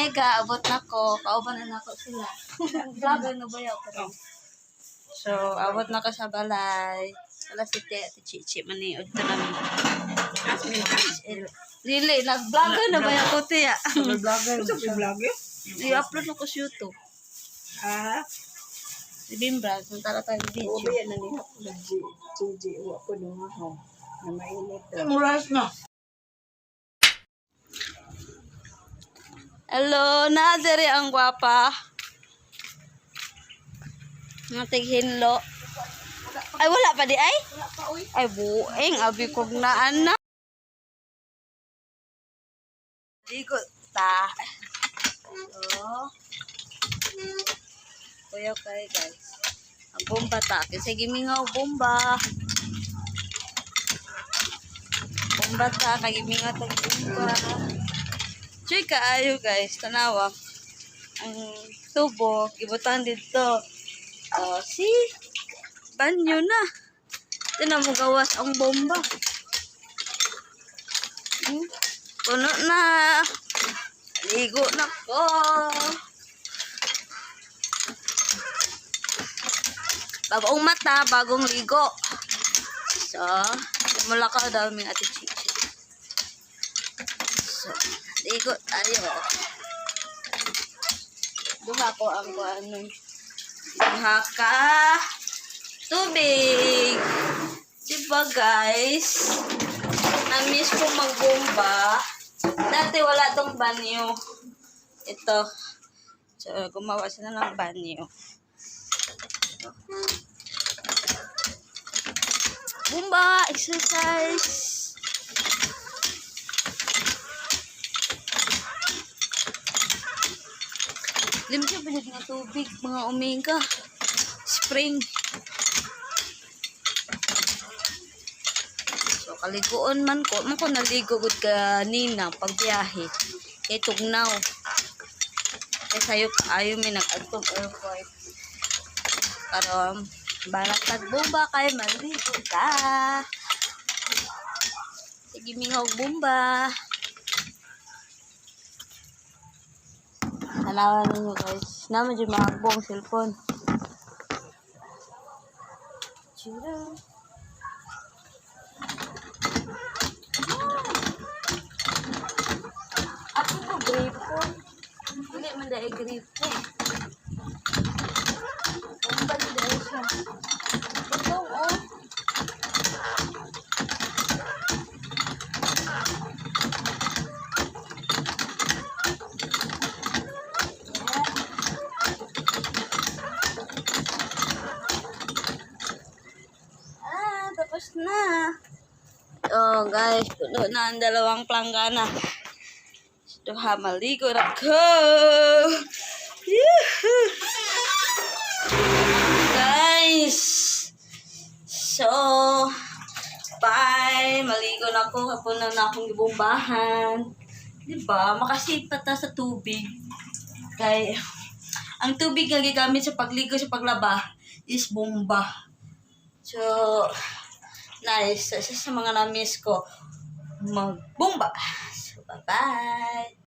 Omega, abot na ko. Kauban na nako sila. Vlogger na ba yaw pero. So, abot na ko sa balay. Wala si Te, Ate Chichi, maniod to namin. Dili, nag-vlogger na ba yaw ko, Tia? Vlogger. Sa vlogger? I-upload na ko sa YouTube. Ah, Si Bimbra, samtala tayo video. Ubi na niya ako nag-GG. Wa ko nung ako. Na mainit. Muras na. Hello, na diri ang gwapa. Nga hinlo. Ay, wala pa di ay? Ay, bueng, abi kog naan na. Ligo ta. So, kuya kay guys. Ang bomba ta. Kasi gimingaw bomba. Bomba ta. Kagimingaw ta bomba. Choy kaayo guys, tanawa. Ang tubo, gibutan dito. Oh, see? Banyo na. Ito na mo gawas ang bomba. Puno na. Ligo na ko. Bagong mata, bagong ligo. So, mula ka daw mi Ate Chichi. So, ligo tayo. Duha ko ang kuan. Duha ka tubig. Diba guys? Na-miss ko magbomba. Dati wala tong banyo. Ito. So, gumawa sila ng banyo. Bumba! Exercise! Limpyo pa nga tubig, mga omega. Spring. So, kaliguon man ko. Man ko naligo gud kanina pagbiyahe. Kay tugnaw. Kay sayo kaayo mi nag-adtong airport. Karon, balak tagbomba kay maligo ta. Sige mingaw bomba. Tanawan ninyo guys. Naman dyan mga cellphone. Chira. Ako ko gripo. Hindi man dahil gripo. Bomba ni dahil siya. Ikaw, oh. Ah, tapos na. Oh, guys, puno na ang dalawang planggana. Duha, maligo na ko. Yuhu! Guys, so, bye. Maligo na ako. Kapon na na akong gibombahan. Diba? Makasipat ta sa tubig. Kay, ang tubig nga gigamit sa pagligo sa paglaba is bomba. So, nice. Isa sa mga na-miss ko, magbomba. So, bye-bye.